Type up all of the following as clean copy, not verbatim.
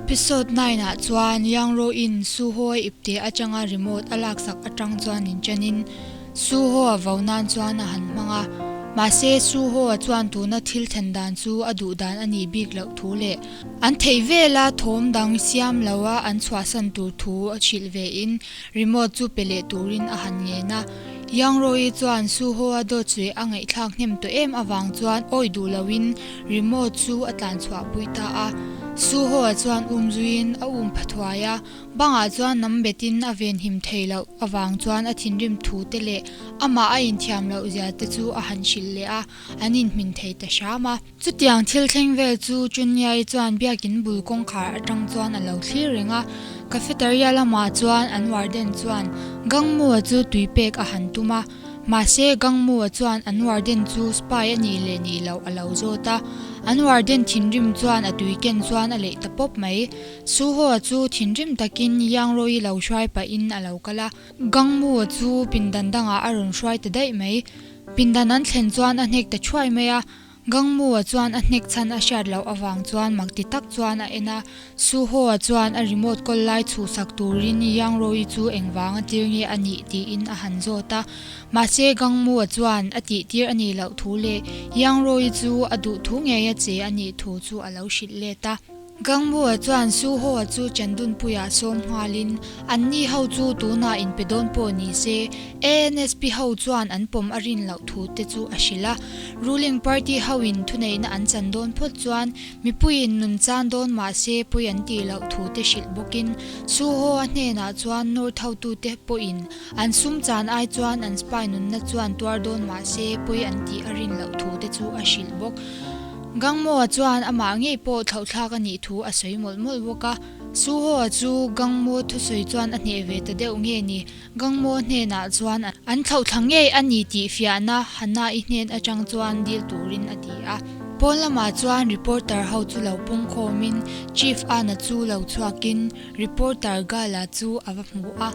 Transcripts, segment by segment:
Episode 9 ah chuan Yang Ro-in Suho-a ipte atanga remote a laksak atang chuan inṭanin Suho-a vo nan chuan a han hmang a. Mahse, Suho-a chuan tuna thil thlen dan chu a duh dan a nih bik loh thu leh an theih vela thawm dang siam loa an chhuahsan tur thu a hrilh vein remote chu pe leh turin a han ngen a. Yang Ro-i chuan Suho-a dawt sawi a ngaihthlak hnem tawh em avang chuan awi duh loin remote chu a tlan chhuahpui ta a. Suho-a chuan um zuiin a um pha thuai a. Bangah chuan nam betin a venhim thei loh avang chuan a thinrim thu te leh amah a inthiam loh zia te chu a han hrilh leh a, an inhmin thei ta hram a. Chutiang thil thleng vel chu Chunniai chuan biakin bul kawngkhar atang chuan a lo thlir reng a, cafeteria lamah chuan an warden chuan Gangmua chu tui pek a han tum a, Mahse, Gangmua chuan an warden chu spy a nih leh nih loh a lo zawt a, an warden thinrim chuan a tui ken chuan a leih ta pawp mai. Suho-a chu thinrim takin Yangroi lo hruai pahin a lo kal a, Gangmua chu pindan dangah a rawn hruai ta daih mai. Pindan an thlen chuan a hnek ta thuai mai a, Gangmua chuan a hnek chhan a hriat loh avang chuan mak ti tak chuan a en a, Suho-a chuan a remote kawl lai chhuhsak turin Yangroi chu engvanga tir nge a nih tiin a han zawt a. Mahse Gangmua chuan a tih tir a nih loh thu leh Yangroi chu a duh thu ngei a che a nih thu chu a lo hrilh let a. Gangmua chuan Suho-a chu Chandunpuia sawm nghalin, Anni ho chu tunah inpe dawn pawh ni se, ANSP ho chuan an pawm a rin loh thu te chu a hrilh a. Ruling party hoin thuneihna an chan dawn phawt chuan mipuiin nun chan dawn mah se pawi an tih loh thu te hrilh bawkin Suho-a hnenah chuan North hotute pawhin an sum chan ai chuan an spy nunna chuan tuar dawn mah se pawi an tih a rin loh thu te chu a hrilh bawk. Gangmoa chuan amah ngei pawh thlauhthlak a nih thu a sawi mawlh mawlh bawk a. Suho-a chu Gangmo thusawi chuan a hneh ve ta deuh nge ni? Gangmo hnenah chuan an thlauhthla ngei a ni tih fiahna Hana-i hnen atang chuan dil turin a ti a. Pawn lamah chuan reporter ho chu lo pung khawmin Chief Ana chu lo chhuakin reporter Gala chu a va hmu a.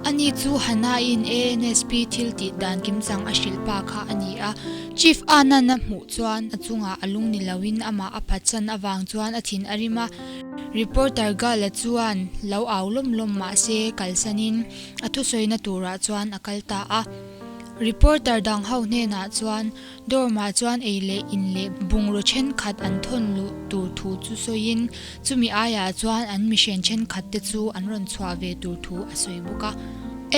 Ani chu Hana-in ANSP thil tih dan kimchang a hrilh pa kha a ni a. Chief Anand a hmuh chuan a chungah a lung ni loin amah a phatsan avang chuan a thin a rim a. Reporter Gala chuan lo au lawm lawm mah se kalsanin a thusawina turah chuan a kal ta a. Reporter dang ho hnenah chuan Dorm-ah chuan ei leh in leh bungraw thenkhat an thawn luh tur thu chu sawiin chumi aiah chuan an mihren thenkhat te chu an rawn chhuah ve tur thu a sawi bawk a.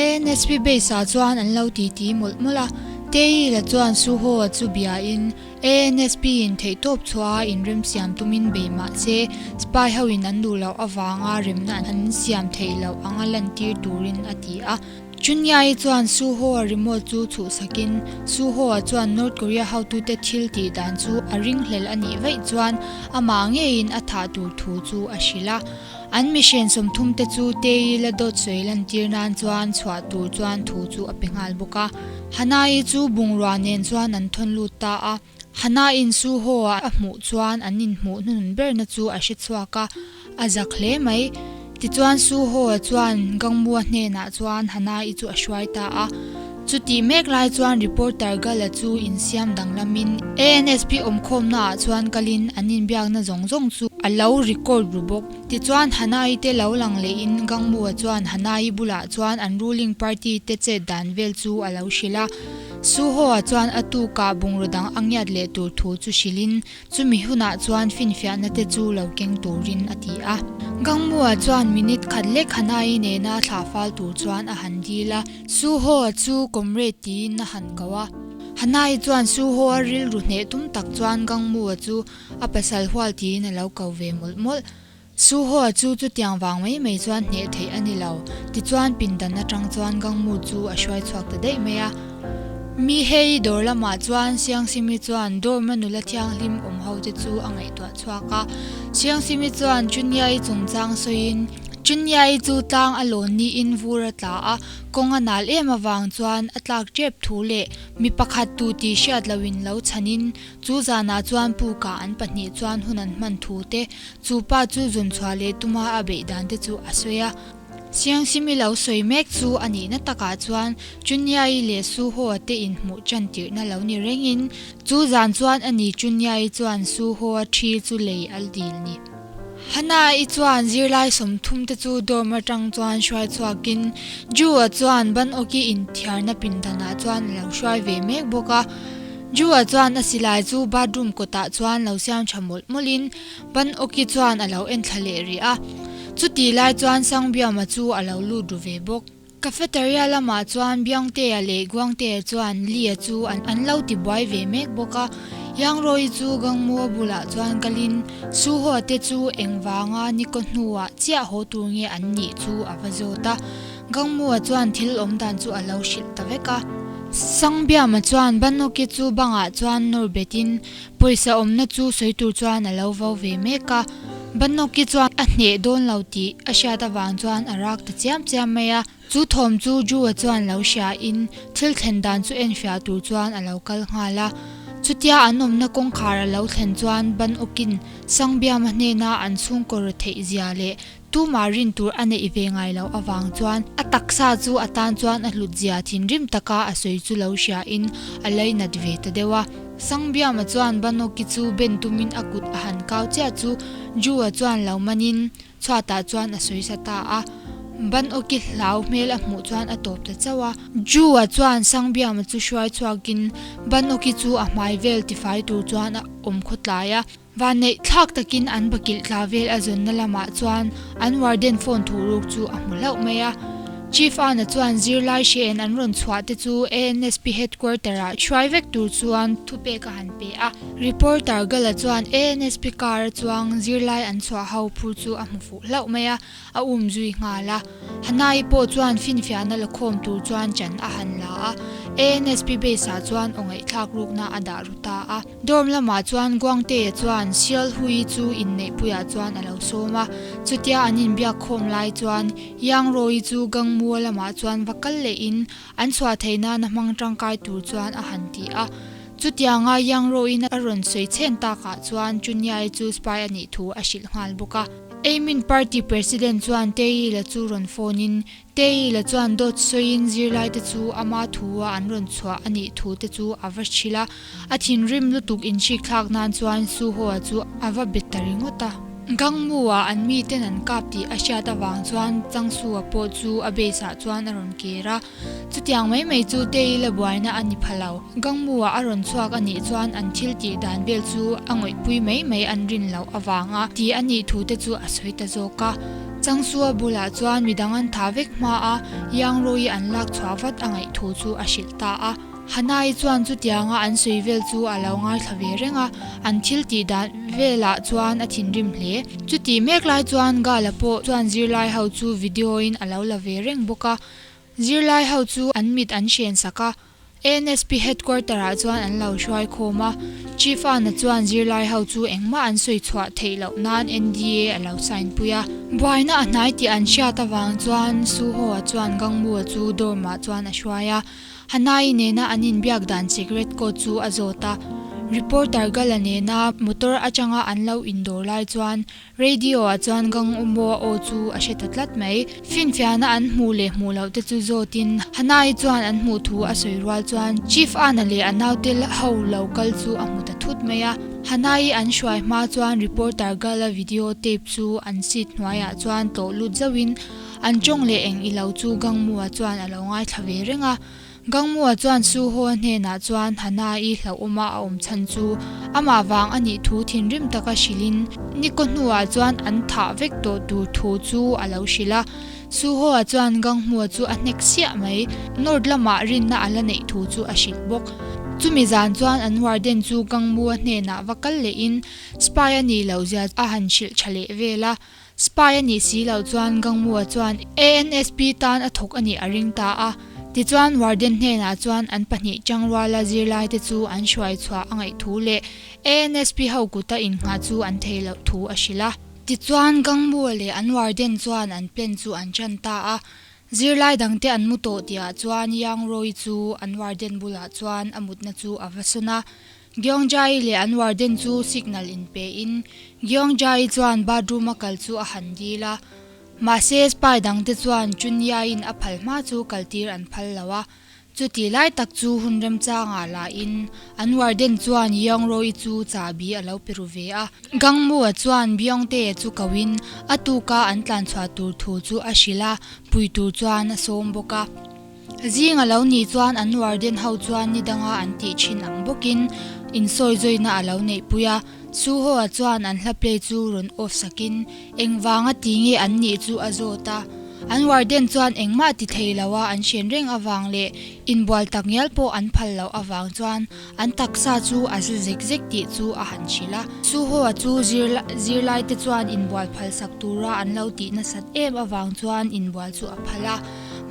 ANSP base-ah chuan an lo titi mawlh mawlh a, Tei la chuan Suho-a chu biain ANSP-in theihtawp chhuaha inremsiam tumin bei mah se spy hoin an duh loh avanga remna an siam theih loh anga lantir turin a ti a. Chunyai chuan Suho-a remote chu chhuhsakin, Suho-a chuan North Korea hotute thil tih dan chu a ringhlel a nih vaih chuan amah ngeiin a thah tur thu chu a hrilh a. An mihren sawmthumte chu Tei la dawt sawi lantir nan chuan chhuah tur chuan thu chu a pe nghal bawk a. Hanai chu bungrua nen chuan an thawn lut ta a. Hanaiin Suho-a a hmuh chuan an inhmuh hnunun berna chu a hre chhuak a, a zak hle mai. Tichuan Suho-a chuan Gangmua hnenah chuan Hanai chu a hruai ta a. Chutih mek lai chuan reporter Gala chu insiam danglamin ANSP awmkhawmnaah chuan kalin an inbiakna zawng zawng chu a lo record ru bawk. Tichuan Hanai te lo lang lehin Gangmua chuan Hanai bulah chuan an ruling party te chet dan vel chu a lo hrilh a. Suho-a chuan a tukah bungraw dang a ngiat leh tur thu chu hrilhin, chumi hunah chuan finfiahna te chu lo keng turin a ti a. Gangmua chuan minute khat lek Hanai nena thlah fal tur chuan a han dil a. Suho-a chu comrade tiin a han ko a. Hanai chuan Suho-a rilru hneh tum tak chuan Gangmua chu a pasal hual tiin a lo ko ve mawlh mawlh. Suho-a chu chutiang vang mai mai chuan hneh theih a ni lo. Tichuan pindan atang chuan Gangmu chu a hruai chhuak ta daih mai a. Mi hei dawr lamah chuan Siangsimi chuan dorm-a nula thianghlim awm ho te chu a ngaihtuah chhuak a. Siangsimi chuan Chuniai chungchang sawiin, Chuniai chu tlang a lawn niin vur a tla a, kawng a nal em avang chuan a tlak tep thu leh mi pakhat tu tih hriat loin lo chhanin Chu zanah chuan Puka an pahnih chuan hun an hman thu te, chu pa chu zun chhuah leh tuma a beih dan te chu a sawi a. Siangsimi lo sawi mek chu a nihna takah chuan Chuniai leh Suho-a te inhmuh tan tirhna lo ni rengin, chu zan chuan a ni Chuniai chuan Suho-a thi chu lei a dil ni. Hannah-i chuan zirlai 30 te chu dorm atang chuan hruai chhuakin Drew-a chuan ban awki inthiarna pindanah chuan a lo hruai ve mek bawk a. Drew-a chuan a silai chu bathroom kawtah chuan lo siam tha mawlh mawlhin ban awki chuan a lo enthla leh rih a. Chutih lai chuan Sangbiama chu a lo lut ru ve bawk. Cafeteria lamah chuan Biangtea leh Guangtea chuan Lee-a chu an lo ti buai ve mek bawk a. Yangroi chu Gangmua bulah chuan kalin Suho-a te chu engvanga nikaw hnuah chiah haw tur nge an nih chu a va zawt a. Gangmua chuan thil awm dan chu a lo hrilh ta vek a. Sangbiama chuan Banoki chu bangah chuan nawr betin pawisa awmna chu sawi tur chuan a lo vo ve mek a. Banoki chuan a hneh dawn lo tih a hriat avang chuan a rak ta chiam chiam mai a. Chu thawm chu Drew-a chuan lo hriain thil thlen dan chu enfiah tur chuan a lo kal nghal a. Chutia an awmna kawngkhar a lo thlen chuan Banawkin Sangbiama hnena an chhungkaw rawt theih zia leh tumah rin tur a neih ve ngai loh avang chuan a taksa chu a tan chuan a hlut zia thinrim taka a sawi chu lo hriain a lainat ve ta deuh a. Sangbiama chuan Banawki chu ben tumin a kut a han kau chiah chu Drew-a chuan lo manin Chhuatah chuan a sawi sa ta a, ban awki hlau hmel a hmuh chuan a tawp ta chauh a. Drew-a chuan Sangbiama chu hruai chhuakin ban awki chu a hmai vel tifai tur chuan a awm khawtlai a. Vanneih thlak takin an bakilh tla vel a zawnna lamah chuan an warden phone thuhruk chu a hmu hlauh mai a. Chief Ana chuan zirlai hrein an rawn chhuah te chu ANSP headquarter-ah hruai vek tur chuan thupek a han pe a. Reporter Gala chuan ANSP car a chuang zirlai an chhuah ho phur chu a hmu fuh hlauh mai a, a um zui nghal a. Hanai pawh chuan finfiahna la khawm tur chuan chan a han la a, ANSP base ah chuan aw ngaihthlak rukna a dah ru ta a. Dorm lamah chuan Guangtea chuan Sial Hui chu inneihpuiah chuan a lo sawm a, chutia an inbiak khawm lai chuan Yang Roi chu Gangmua lamah chuan va kal lehin An chhuah theih nana hmang tangkai tur chuan a han ti a. Chutianga Yang Ro-in a rawn sawi chhen takah chuan Chunyai chu spy a nih thu a hrilh nghal bawk a. Eimin party president chuan Tei-la chu rawn phone in, Tei-la chuan dawt sawiin zirlaite chu ama thu a an rawn chhuah a nih thu te chu a va hrilh a. A thinrim lutuk inhrik thlak nan chuan Suho-a chu a va bet ta ringawt a. Gangmu-ah an miten an kap tih a hriat avang chuan Changsu-a pawh chu a base-ah chuan a rawn kir a. Chutiang mai mai chu Tei-la buaina a ni pha lo. Gangmu-ah a rawn chhuak a nih chuan an thil tih dan vel chu a ngawihpui mai mai an rin loh avanga tih a nih thu te chu a sawi ta zawk a. Changsu-a bulah chuan midang an tha vek hma a, Yang Rui an lak chhuah vat a ngaih thu chu a hrilh ta a. Hanai chuan chutianga an sawi vel chu a lo ngaithla ve reng a, an thil tih dan velah chuan a thinrim hle. Chutih mek lai chuan Gala pawh chuan zirlai ho chu video in a lo la ve reng bawk a. Zirlai ho chu an mit an hren sak a, ANSP headquarter ah chuan an lo hruai khawm a. Chief Ana chuan zirlai ho chu engmah an sawi chhuah theih loh nan NDA a lo sign pui a. Buaina a hnai tih an hriat avang chuan Suho-a chuan Gangmu-a chu dorm ah chuan a hruai a. Hanai nena an inbiak dan secret code chu a zawt a, reporter Gala nena motor atanga an lo indawr lai chuan radio ah chuan Gang Umoa aw chu a hre ta tlat mai. Finfiahna an hmuh leh hmuh loh te chu zawtin Hanai chuan an hmuh thu a sawi rual chuan Chief Ana leh a naute ho lo kal chu a hmu ta thut mai a. Hanai an hruai hma chuan reporter Gala video tape chu an seat hnuaiah chuan tlawh lut zauhin An tawng leh eng i lo chu Gangmua chuan a lo ngaithla ve reng a. Gangmua chuan Suho-a hnenah chuan Hana-i hlauhawma a awm chhan chu amah vang a nih thu thinrim taka hrilhin Niko hnuah chuan an thah vek tawh tur thu chu a lo hrilh a. Suho-a chuan Gangmua chu a hnek siah mai. North lamah rinna a la neih thu chu a hrilh bawk. Chumi zan chuan an warden chu Gangmua hnenah va kal lehin spy a nih loh zia a han hrilh tha leh vel a. Spy a nih si loh chuan Gangmua chuan ANSP tan a thawk a nih a ring ta a. Tichuan warden hnenah chuan an pahnih tangruala zirlaite chu an hruai chhuah a ngaih thu leh ANSP ho kuta innghah chu an thei loh thu a hrilh a. Tichuan Gangmua leh an warden chuan an plan chu an chan ta a. Zirlai dangte an mu tawh tihah chuan Yang Roi chu an warden bulah chuan a mutna chu a va sawn a. Gyeongjai leh an warden chu signal inpe in Gyeongjai chuan bathroom a kal chu a han dil a, mahse spy dangte chuan Chunyai-in a phal hma chu kaltir an phal lo a. Chutih lai tak chu hun remchangah lahin an warden chuan Young-Roy chu chahbi a lo pe ru ve a. Gangmu-a chuan Byung-Tae chu koin a tuka an tlanchhuah tur thu chu a hrilh a, pui tur chuan a sawm bawk a. Zing a lo nih chuan an warden ho chuan ni danga an tih thin ang bawkin insawi zawina a lo neihpui a. Suho-a chuan an hla play chu rawn off sakin engvanga ti nge an nih chu a zawt a. An warden chuan engmah ti thei lo a an hren reng avang leh inbual tak ngial pawh an phal loh avang chuan an taksa chu a za zek zek tih chu a han hrilh a. Suho-a chu zirlaite chuan inbual phal sak tura an lo tih nasat em avang chuan inbual chu a phal a.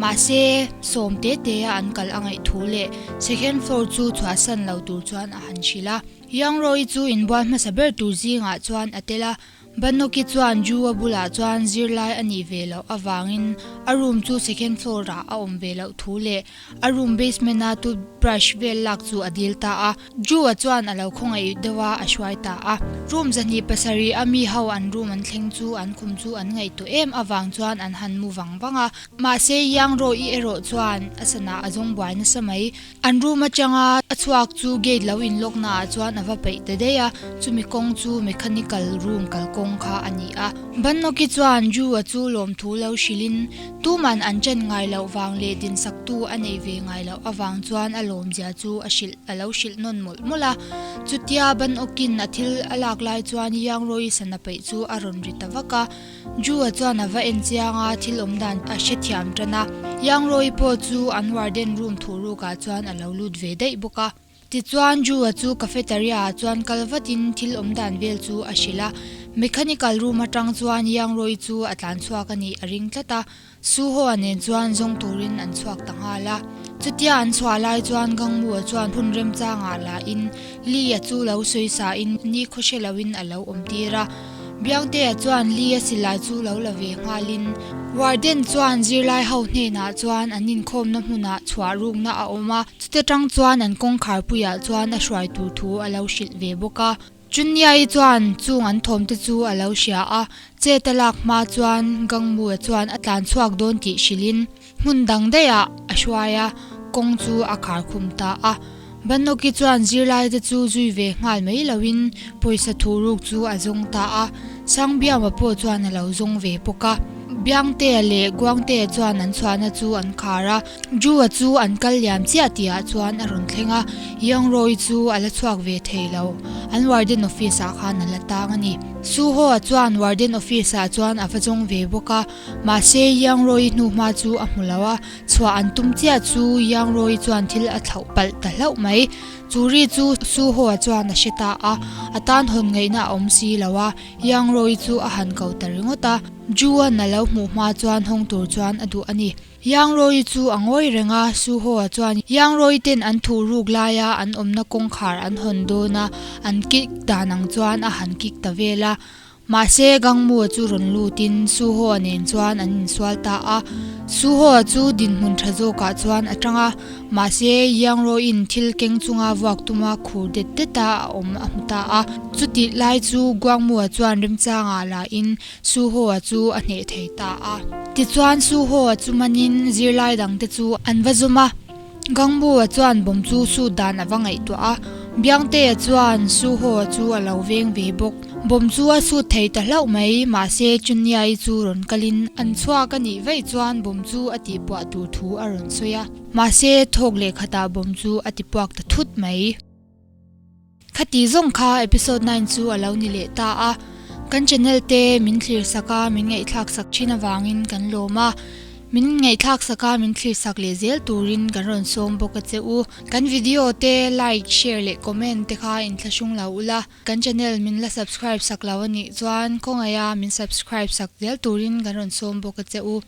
Mahse, sawm te te a an kal a ngaih thu leh second floor chu chhuahsan lo tur chuan a han hrilh a. Yangroi chu inbual hmasa ber tur zingah chuan a tel a, Banoki chuan Ju-a bulah chuan zirlai a nih ve loh avangin a room chu second floor ah a awm ve loh thu leh a room basement a toothbrush vel lak chu a dil ta a. Ju-a chuan a lo khawngaih deuh a, a hruai ta a. Room 207 a mi ho an room an thleng chu an khum chu an ngaihtuah em avang chuan an han mu vang vang a. Mahse Yangroi erawh chuan a sana a zawng buai nasa mai. An room atanga a chhuak chu gate lo in lock na ah chuan a va peih ta daih a, chumi kawng chu mechanical room kalkawng kha a ni a. Bannoki chuan Drew a chu lawmthu lo hrilhin tuman an chen ngai loh vang leh dinsaktu a neih ve ngai loh avang chuan a lawmzia chu a hrilh a lo hrilh nawn mawlh mawlh a. Chutia Bannokin a thil a lak lai chuan Yangroi sana peih chu a rawn ri ta vak a. Drew-a chuan a va en chiang a, thil awm dan a hrethiam tan a. Yangroi pawh chu an warden room thuhrukah chuan a lo lut ve daih bawk a. Tichuan Drew-a chu cafeteria-ah chuan kal vatin thil awm dan vel chu a hrilh a. Mechanical room atang chuan Yangroi chu a tlan chhuak a nih a ring tlat a. Suho-a nen chuan zawng turin an chhuak ta nghal a. Chutia an chhuah lai chuan Gangmu-a chuan hun remchangah lahin Lee-a chu lo sawi sain ni khaw hre loin a lo awm tir a. Biangtea chuan Lee-a silai chu lo la ve nghalin Warden chuan zirlai ho hnenah chuan an inkhawmna hmunah chhuah rukna a awm a, chuta tang chuan an kawngkharpuiah chuan a hruai tur thu a lo hrilh ve bawk a. Chunniai chuan chung an thawmte chu a lo hria a, chet a lak hma chuan Gangmua chuan a tlan chhuak dawn tih hrilhin hmun dang daihah a hruai a, kawng chu a khar khum ta a. Banoki chuan zirlaite chu zui ve nghal mai loin pawisa thuruk chu a zawng ta a, Sangbiama pawh chuan a lo zawng ve bawk a. Biangtea leh Guangtea chuan an chhuahna chu an khar a, Drew-a chu an kal liam chiah tihah chuan a rawn thleng a, Young-Roy chu a la chhuak ve thei lo. An warden office-ah khan a la tang a ni. Suho-a chuan warden office-ah chuan a va zawng ve bawk a, mahse Young-Roy hnuhma chu a hmu lo a, chhuah an tum chiah chu Young-Roy chuan thil a thlauh palh ta hlauh mai. Chu ri chu Suho-a chuan a hre ta a, a tan hawn ngaihna a awm si lo a, Young-Roy chu a han ko ta ringawt a. Drew-a'n a lo hmuh hma chuan hawng tur chuan a duh a ni. Yangroi chu a ngawi reng a, Suho-a chuan Yangroi ten an thuh ruk laia an awmna kawngkhar an hawn dawn a, an kik dan ang chuan a han kik ta vel a. Mahse, Gangmu-a chu rawn lutin Suho-a nen chuan an insual ta a. Suho-a chu dinhmun tha zawkah chuan a tang a, mahse, Yangroi-in thil keng chunga vuak tuma khur det det a a awm a hmu ta a. Chutih lai chu Guangmu-a chuan remchangah lahin Suho-a chu a hneh thei ta a. Tichuan Suho-a chu manin zirlai dangte chu an va zum a. Gangmu-a chuan bawm chu sut dan a va ngaihtuah a. Biangtea chuan Suho-a chu a lo veng ve bawk. Bawm chu a sut thei ta hlauh mai, mahse Chuniai chu rawn kalin an chhuak a nih vaih chuan bawm chu a tihpuah tur thu a rawn sawi a. Mahse thawk leh khatah bawm chu a tipuak ta thut mai. Khati zawng kha episode 9 chu a lo ni leh ta a, kan channel te min thlir sak a, min ngaihthlak sak thin avangin kan lawm a, min ngaihthlak sak a, min thlir sak leh zel turin kan rawn sawm bawk a che u. Kan video te like, share leh comment te kha inthlahrung lo ula, kan channel min la subscribe sak lo a nih chuan khawngaih a min subscribe sak zel turin kan rawn sawm bawk a che u.